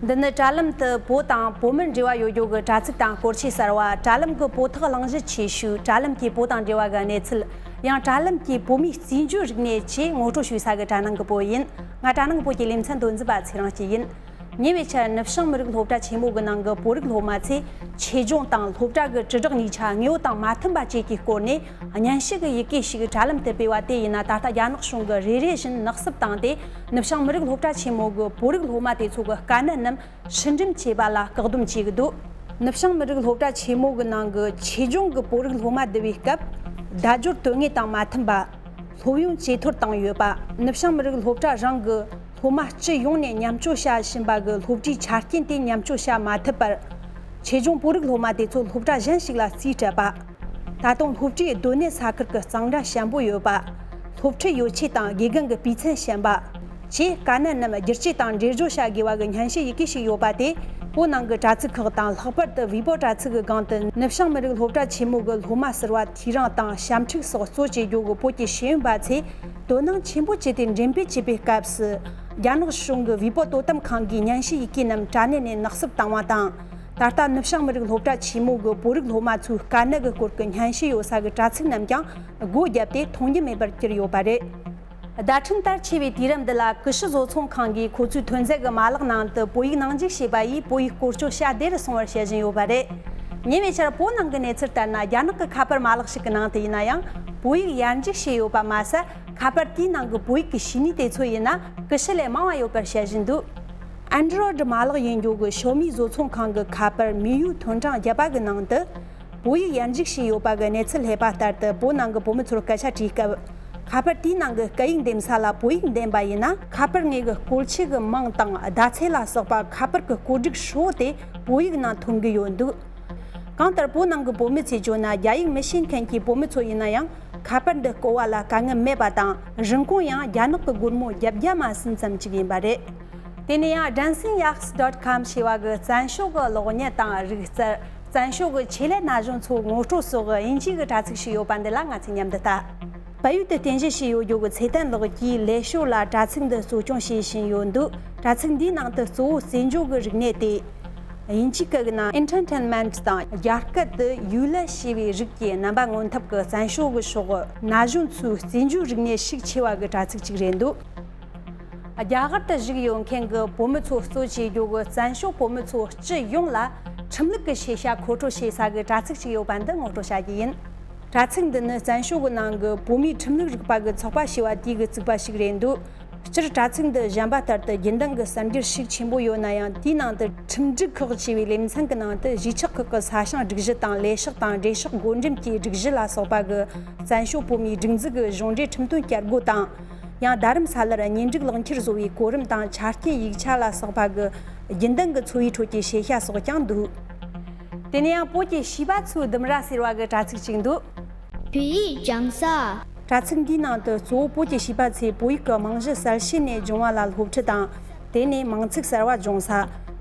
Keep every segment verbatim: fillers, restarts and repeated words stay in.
འདི་ནི་དྲ་ལམ་དུ་བོད་དང་བོད་མིར་འབྲེལ་བ་ཡོད་རྒྱུ་གི་དྲ་ཚིགས་དང་སྐོར་ཆས་གསར་བ། དྲ་ལམ་གྱི་བོད་ཐོག་གླེང་གཞི་ཆེ་ཤོས། དྲ་ལམ་གྱིས་བོད་དང་འབྲེལ་བ་གི་གནས་ཚུལ། ཡང་དྲ་ལམ་གྱིས་བོད་མིའི་རྩིས་འཇོག་རིག་གནས་བཅས་ངོ་སྤྲོད་ཞུ་ས་གི་དྲ་སྣང་གི་བོད་ཡིན། ང་དྲ་སྣང་གི་བོད་ཀྱི་ལེ་ཚན་དོན་འཛིན་པ་ཚེ་རིང་སྐྱིད་ཡིན། ཉེ་བའི་ཆར་ནུབ་བྱང་མི་རིགས་སློབ་གྲྭ་ཆེན་མོ་གི་ནང་གི་བོད་རིགས་སློབ་མ་ཚོས་ཆེད་སྦྱོང་དང་སློབ་གྲྭ་གི་དྲིལ་བསྒྲགས་ཉིན་ཆ་དངོས་པོ་དང་མ་མཐུན་པ་བཅས་ཀྱི་སྐོར་ནས་སྙན་ཞུ་གི་ཡི་གེ་ཞིག་དྲ་ལམ་དུ་སྤེལ་བ་དེ་ཡིན་ན། ད་ལྟ་རྒྱ་ནག་གཞུང་གིས་རེ་རེ་བཞིན་ནག་བསུབ་བཏང་སྟེ། ནུབ་བྱང་མི་རིགས་སློབ་གྲྭ་ཆེན་མོ་གི་བོད་རིགས་སློབ་མ་དེ་ཚོ་གི་དཀའ་གནད་རྣམས་ཕྱིར་འགྲེམས་བྱས་པ་ལ་བཀག་སྡོམ་བྱེད་ཀྱི་འདུག་ནུབ་བྱང་མི་རིགས་སློབ་གྲྭ་ཆེན་མོ་གི་ནང་གི་ཆེད་སྦྱོང་གི་བོད་རིགས་སློབ་མ་བསྡུ་བའི་སྐབས། བརྡ་སྦྱོར་དོན་དངོས་དང་མ་མཐུན་པ། སློབ་ཡོན་ཇེ་མཐོར་བཏང་ཡོད་པ། ནུབ་བྱང་མི་རིགས་སློབ་གྲྭ་རང་གི་སློབ་མ་སྤྱི་ཡོངས་ནས་མཉམ་སྤྱོད་བྱ་བཞིན་པ་གི་སློབ་གྲྭའི་ཆ་རྐྱེན་དེ་མཉམ་སྤྱོད་བྱ་མ་ཐུབ་པར། ཆེད་སྦྱོང་བོད་རིགས་སློབ་མ་དེ་ཚོ་སློབ་གྲྭ་གཞན་ཞིག་ལ་རྩིས་སྤྲད་པ། ད་དུང་སློབ་གྲྭའི་སྡོད་གནས་ས་ཁུལ་གྱི་གཙང་སྦྲ་ཞན་པོ་ཡོད་པ། སློབ་ཁྲིད་ཡོ་ཆས་དང་དགེ་རྒན་གྱི་སྤུས་ཚད་ཞན་པ། བཅས་དཀའ་གནད་རྣམས་བསྒྱུར་བཅོས་དང་འགྲེལ་བརྗོད་བྱ་དགོས་པ་གི་སྙན་ཞུ་ཡི་གེ་ཞིག་ཡོད་པ་དེ། བོད་ནང་གི་དྲ་ཚིགས་ཁག་དང་། ལྷག་པར་དུ་ཝེ་པོ་དྲ་ཚིགས་ཀྱི་སྒང་དུ་ནུབ་བྱང་མི་རིགས་སློབ་གྲྭ་ཆེན་མོ་གི་སློབ་མ་ཟུར་པ་དེ་རིང་དང་ཞབས་འཁྲིད་སོགས་གཙོ་བྱེད་རྒྱུ་གི་བོད་ཀྱི་ཤེས་ཡོན་པ་ཚོས་དོ་སྣང་ཆེན་པོ་བྱས་ཏེ་འགྲེམས་སྤེལ་བྱེད་པའི་སྐབས་སུ། རྒྱ་ནག་གཞུང་གི་ཝེ་པོ་དོ་དམ་ཁང་གིས་སྙན་ཞུ་ཡི་གེ་རྣམས་དྲ་གནས་ནས་ནག་བསུབ་བཏང་བ་དང་། ད་ལྟ་ནུབ་བྱང་མི་རིགས་སློབ་གྲྭ་ཆེན་མོ་གི་བོད་རིགས་སློབ་མ་ཚོའི་དཀའ་གནད་ཀྱི་སྐོར་གྱི་སྙན་ཞུ་ཡོད་ས་གི་དྲ་ཚིགས་རྣམས་ཀྱང་སྒོ་བརྒྱབ་སྟེ་མཐོང་རྒྱུ་མེད་པར་གྱུར་ཡོད་པ་རེད། བརྡ་འཕྲིན་དར་ཆེ་བའི་དུས་རབས་འདི་ལ། ཀུ་ཤུ་བཟོ་ཚོང་ཁང་གིས་ཁོ་ཚོའི་ཐོན་རྫས་ཀྱི་མ་ལག་ནང་དུ་བོད་ཡིག་ནང་འཇུག་བྱས་པ་ཡིས། བོད་ཡིག་བཀོལ་སྤྱོད་བྱ་བདེ་རུ་སོང་བར་བྱེད་བཞིན་ཡོད་པ་རེད། ཉེ་བའི་ཆར་བོད་ནང་གི་གནས་ཚུལ་ལྟར་ན། རྒྱ་ནག་གི་ཁ་པར་མ་ལག་ཞིག་གི་ནང་དུ་ཡིན་ན་ཡང་། བོད་ཡིག་ཡར་འཇུག་བྱས་ཡོད་པ་མ་ཟད། ཁ་པར་དེའི་ནང་གི་བོད་ཡིག་གི་བྱེད་ནུས་དེ་ཚོ་ཡིན་ན། ཀུ་ཤུ་ལས་མང་བ་ཡོད་པར་བཤད་བཞིན་འདུག Android མ་ལག་ཡིན་རྒྱུ་གི་ཞའོ་མི་བཟོ་ཚོང་ཁང་གི་ཁ་པར་མི་ཡུའུ་ཐོན་གྲངས་བརྒྱད་པ་གི་ནང་དུ། བོད་ཡིག་ཡར་འཇུག་བྱས་ཡོད་པ་གི་གནས་ཚུལ་སླེབས་པ་ལྟར་དུ། བོད་ནང་གི་བོད་མི་ཚོར་སྐད་ཆ་དྲིས་སྐབས། ཁ་པར་དེའི་ནང་གི་སྐད་ཡིག་འདེམས་ས་ལ་བོད་ཡིག་འདེམས་པ་ཡིན་ན། ཁ་པར་ངོས་ཀྱི་བཀོལ་ཆས་ཀྱི་མིང་དང་བརྡ་ཚད་ལ་སོགས་པ་ཁ་པར་གྱི་བཀོད་སྒྲིག་ཧྲིལ་བོ་དེ་བོད་ཡིག་ནང་ཐོན་གྱི་ཡོད་འདུག་གང་ལྟར་བོད་ནང་གི་བོད་མི་ཚོས་བརྗོད་ན། རྒྱ་ཡིག་མི་ཤེས་མཁན་གྱི་བོད་མི་ཚོ་ཡིན་ན་ཡང་། ཁ་པར་འདི་བཀོལ་བ་ལ་དཀའ་ངལ་མེད་པ་དང་། རིན་གོང་ཡང་རྒྱ་ནག་གི་སྒོར་མོ་བརྒྱད་བརྒྱ་མ་ཟིན་ཙམ་ཅིག་ཡིན་པ་རེད། དེ་ནས་ཡང་dancing yaks dot com ཞེས་པ་གི་བཙན་བྱོལ་གྱི་གློག་བརྙན་དང་རིག་རྩལ། བཙན་བྱོལ་གྱི་ཆེད་ལས་ན་གཞོན་ཚོ་ངོ་སྤྲོད་སོགས་ཀྱི་དབྱིན་ཇི་གི་དྲ་ཚིགས་ཤིག་ཡོད་པ་འདི་ལ་ང་ཚོས་མཉམ་དུ་ལྟ། བལ་ཡུལ་དུ་རྟེན་གཞི་བྱས་ཡོད་རྒྱུ་གི་ཚེ་བརྟན་ལགས་ཀྱིས་ལས་ཞོར་ལ་དྲ་ཚིགས་འདི་གཙོ་སྐྱོང་བྱེད་བཞིན་ཡོད་འདུག་དྲ་ཚིགས་འདིའི་ནང་དུ་གཙོ་བོ་རྩེད་འཇོ་གི་རིག་གནས་ཏེ། དབྱིན་ཇིའི་སྐད་ཀྱི་ནང་entertainment དང་། རྒྱ་སྐད་དུ་ཡུ་ལེ་ཞེས་པའི་རིགས་ཀྱི་རྣམ་པ་མངོན་ཐབས་ཀྱི་བཙན་བྱོལ་གྱི་ཕྱོགས་ན་གཞོན་ཚོའི་རྩེད་འཇོའི་རིག་གནས་ཤུགས་ཆེ་བ་གི་དྲ་ཚིགས་ཅིག་རེད་འདུག་རྒྱ་གར་དུ་བཞུགས་ཡོད་མཁན་གྱི་བོད་མི་ཚོ་གཙོ་བྱེད་རྒྱུ་གི་བཙན་བྱོལ་བོད་མི་ཚོ་སྤྱི་ཡོངས་ལ་ཁྲིམས་ལུགས་ཀྱི་ཤེས་བྱ་མཁོ་སྤྲོད་བྱེད་ས་གི་དྲ་ཚིགས་ཤིག་ཡོད་པ་འདི་ངོ་སྤྲོད་བྱ་རྒྱུ་ཡིན། དྲ་ཚིགས་འདི་ནི་བཙན་བྱོལ་གྱི་ནང་གི་བོད་མིའི་ཁྲིམས་ལུགས་རིག་པ་གི་ཚོགས་པ་ཞེས་པ་དེ་གིས་བཙུགས་པ་ཞིག་རེད་འདུག་སྤྱིར་དྲ་ཚིགས་འདི་གཞན་པ་ལྟར་དུ་རྒྱུན་ལྡན་གྱི་གསར་འགྱུར་ཤུགས་ཆེན་པོ་ཡོད་ན་ཡང་། དེའི་ནང་དུ་ཁྲིམས་སྒྲིག་ཁག་ཅེས་པའི་ལེ་ཚན་གྱི་ནང་དུ་གཞིས་ཆགས་ཁག་གི་ས་ཞིང་སྒྲིག་གཞི་དང་། ལས་ཤག་དང་འབྲེལ་ཤོག་བགོ་འགྲེམས་ཀྱི་སྒྲིག་གཞི་ལ་སོགས་པ་གི་བཙན་བྱོལ་བོད་མིའི་སྒྲིག་འཛུགས་ཀྱི་གཞུང་འབྲེལ་ཁྲིམས་དོན་བསྐྱར་བགོ་དང་། ཡང་རྡ་རམ་ས་ལར་གཉེན་སྒྲིག་ལག་འཁྱེར་བཟོ་བའི་གོ་རིམ་དང་། ཆ་རྐྱེན་ཡིག་ཆ་ལ་སོགས་པ་གི་རྒྱུན་ལྡན་གྱི་འཚོ་བའི་ཁྲོད་ཀྱི་ཤེས་བྱ་སོགས་ཀྱང་འདུག་དེ་ནས་ཡང་བོད་ཀྱི་བྱིས་པ་ཚོའི་ལྡུམ་ར་ཟེར་བ་གི་དྲ་ཚིགས་ཅིག་འདུག་བོད་ཡིག་སྦྱང་ས། དྲ་ཚིགས་འདིའི་ནང་དུ་གཙོ་བོ་བོད་ཀྱི་བྱིས་པ་ཚོས་བོད་ཡིག་གི་རྨང་གཞི་གསལ་བཤད་ནས་སྦྱོང་བ་ལ་སློབ་ཁྲིད་དང་། དེ་ནས་མིང་ཚིག་གསར་བ་སྦྱོང་ས།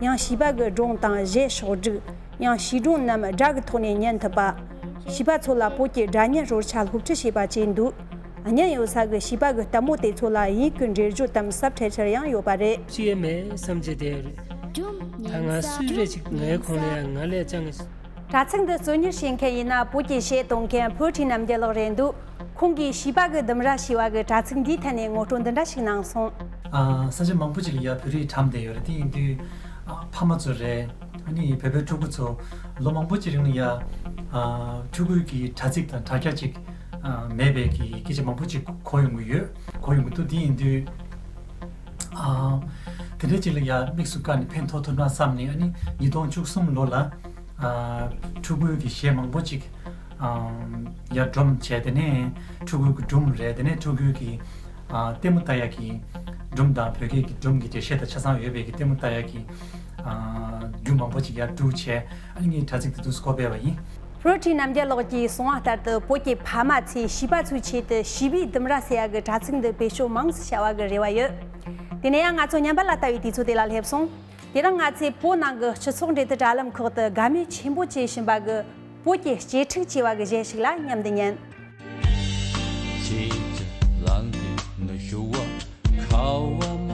ཡང་བྱིས་པ་གི་སྒྲུང་དང་གཞས་ཕྱོགས་བསྒྲིགས། ཡང་བྱིས་སྒྲུང་རྣམས་སྒྲ་གི་ཐོག་ནས་ཉན་ཐུབ་པ། བྱིས་པ་ཚོ་ལ་བོད་ཀྱི་སྒྲ་སྙན་རོལ་ཆ་སློབ་ཁྲིད་བྱེད་པ་བཅས་འདུག་བརྙན་ཡོད་ས་གི་བྱིས་པ་གི་ལྟད་མོ་དེ་ཚོ་ལ་དབྱིན་ཡིག་གི་འགྲེལ་བརྗོད་དམ་སབ་ཊའི་ཊལ་ཡང་ཡོད་པ་རེད། ཅི་ཡང་མེད་བསམ་བྱས་བསྡད་ཡོད་རེད། ད་ང་སུས་རེད་ཅིག་ངའི་ཁོང་ལ་ཡང་ང་ལས་ཅང་། དྲ་ཚིགས་འདི་གཙོ་གཉེར་བྱེད་མཁན་ཡིན་ན་བོད་ཀྱི་གཞས་གཏོང་མཁན་ཕུའུ་ཁྲི་རྣམ་རྒྱལ་ལགས་རེད་འདུག་ཁོང་གིས་བྱིས་པ་གི་ལྡུམ་ར་ཞེས་པ་གི་དྲ་ཚིགས་འདིའི་ཐད་ནས་ངོ་སྤྲོད་འདི་འདྲ་ཞིག་གནང་སོང་། ཨ། ས་ཆ་མང་པོ་ཅིག་ལ་ཡ་བོད་རིགས་གྲམ་བསྡད་ཡོད་རེད། དེ་ཡིན་དུས། ཨ། ཕ་མ་ཚོ་རེད། ཨ་ནི་བོད་པའི་ཕྲུ་གུ་ཚོ་ལོ་མང་པོ་ཅིག་རིང་ལ་ཡ། ཨ། ཕྲུ་གུའི་གི་དྲ་ཚིགས་དང་དྲ་རྒྱ་ཅིག་ཨ། མེད་པའི་གི་སྐད་ཆ་མང་པོ་ཅིག་གོ་ཡོང་གི་ཡོད། གོ་ཡོང་གི་འདུག་དེ་ཡིན་དུས། ཨ། དེ་འདྲའི་ཅིག་ལ་ཡ་དམིགས་སུ་བཀར་ནས་ཕན་ཐོགས་ཐུབ་ན་བསམ་ནས། ཨ་ནི་ཉིས་སྟོང་བཅུ་གསུམ་ལོ་ལ། ཨ། ཕྲུ་གུའི་གི་གཞས་མང་པོ་ཅིག་ཨ། ཡར་སྒྲུང་བྱས། དེ་ནས་ཕྲུ་གུའི་གི་སྒྲུང་རེད། དེ་ནས་ཕྲུ་གུའི་གི། ཨ། ལྟད་མོ་ལྟ་ཡག་གི་སྒྲུང་དང་། བོད་སྐད་ཀྱི་སྒྲུང་གི་འགྲེལ་བཤད་དང་ཆ་ཚང་ཡོད་པའི་གི་ལྟད་མོ་ལྟ་ཡག་གི། ཨ། རྒྱུ་མང་པོ་ཅིག་ཡར་བསྒྲིགས་བྱས། ཨ་ནི་ངས་དྲ་ཚིགས་དེ་དུས་སུ་འགོ་སྤེལ་བ་ཡིན། ཕུའུ་ཁྲི་རྣམ་རྒྱལ་ལགས་ཀྱིས་གསུངས་པ་ལྟར་དུ། བོད་ཀྱི་ཕ་མ་ཚོས་བྱིས་པ་ཚོའི་ཆེད་དུ་བྱིས་པའི་ལྡུམ་ར་ཟེར་ཡག་གི་དྲ་ཚིགས་འདི་བེད་སྤྱོད་མང་ཙམ་བྱ་བ་གི་རེ་བ་ཡོད། དེ་ནས་ཡང་ང་ཚོ་ཉམས་པ་ལ་ལྟ་བའི་དུས་ཚོད་དེ་ལ་སླེབས་སོང་། དེ་རིང་ང་ཚོས་བོད་ནང་གི་སྤྱི་ཚོགས་འབྲེལ་མཐུད་དྲ་ལམ་ཁག་ཏུ་དགའ་མོས་ཆེན་པོ་བྱེད་བཞིན་པ་གི་བོད་ཀྱི་གཅེས་ཕྲུག་ཅེས་པ་གི་གཞས་ཤིག་ལ་མཉམ་དུ་ཉན། ཁྱེད་ཀྱི་ལང་དེ་ནི་ཞུ་བ་ཁ་བ་མ་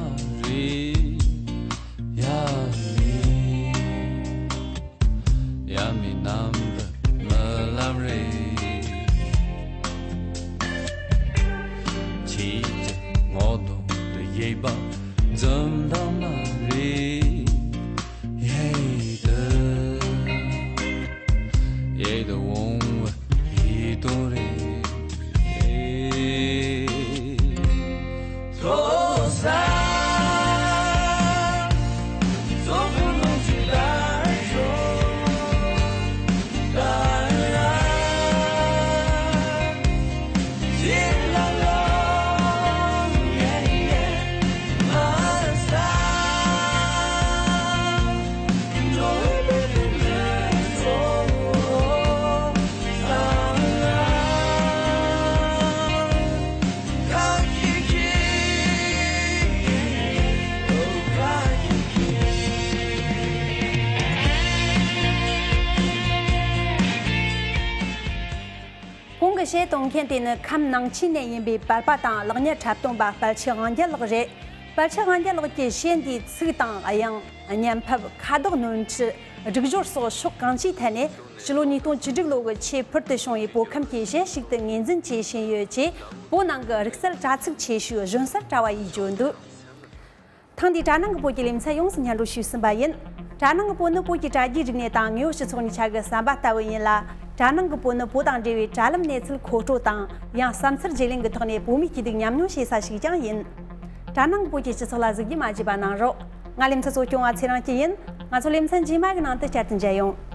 རེད། ཡ་ ཁྱེད་ཀྱི་ངོ་གདོང་དུ་ཡིད་པ་འཛུམ་མདངས་མ་རེད། ཡེ་དུ་ཡེ་དུ་འོང་བའི་ཡིད་དོན་རེད། ཐོ་ས་ཚོ་བོ་ནང་ཆུ་ལ་ཤོག་གོང་གི་གཞས་གཏོང་མཁན་དེ་ནི་ཁམས་ནང་ཆེན་ནས་ཡིན་པའི་པར་པ་དང་ལག་གཉེར་འཁྲབ་སྟོན་པ་དཔལ་ཆེ་དབང་རྒྱལ་ལགས་རེད། དཔལ་ཆེ་དབང་རྒྱལ་ལགས་ཀྱི་གཞས་འདིའི་ཚིག་དང་དབྱངས། བརྙན་ཕབ། ཁ་དོག་སྣོན་འཕྲི། སྒྲིག་སྦྱོར་སོགས་ཕྱོགས་གང་ཅིའི་ཐད་ནས་སྤྱི་ལོ་ཉིས་སྟོང་བཅུ་དྲུག་ལོ་གི་ཆེས་ཕུལ་དུ་བྱུང་བའི་བོད་ཁམས་ཀྱི་གཞས་ཤིག་ཏུ་ངོས་འཛིན་བྱེད་བཞིན་ཡོད་ཅེས། བོད་ནང་གི་རིག་གསར་དྲ་ཚིགས་ཆེ་ཤོས་གཞོན་གསར་དྲ་བ་ཡིས་བརྗོད་འདུག་ཐེངས་འདིའི་དྲ་ནང་གི་བོད་ཀྱི་ལེ་ཚན་ཡོངས་སུ་སྙན་སྒྲོན་ཞུས་ཟིན་པ་ཡིན། དྲ་ནང་གི་བོད་ནི་བོད་ཀྱི་དྲ་རྒྱའི་རིག་གནས་དང་དངོས་ཡོད་སྤྱི་ཚོགས་གཉིས་ཆ་གི་ཟམ་པ་ལྟ་བུ་ཡིན་ལ། དྲ་ནང་གི་བོད་ནི་བོད་དང་འབྲེལ་བའི་དྲ་ལམ་གནས་ཚུལ་མཁོ་སྤྲོད་དང་། ཡང་བསམ་འཆར་བརྗེ་ལེན་གྱི་ཐོག་ནས་བོད་མིའི་སྐྱིད་སྡུག་མཉམ་མྱོང་བྱེད་ས་ཞིག་ཀྱང་ཡིན། དྲ་ནང་གི་བོད་ཀྱི་སྤྱི་ཚོགས་ལ་གཟིགས་རྒྱུ་མ་བརྗེད་པ་གནང་རོགས། ང་ལེ་ཚན་གཙོ་སྐྱོང་བ་ཚེ་རིང་སྐྱིད་ཡིན། ང་ཚོ་ལེ་ཚན་རྗེས་མ་གི་ནང་དུ་བསྐྱར་དུ་མཇལ་ཡོང་།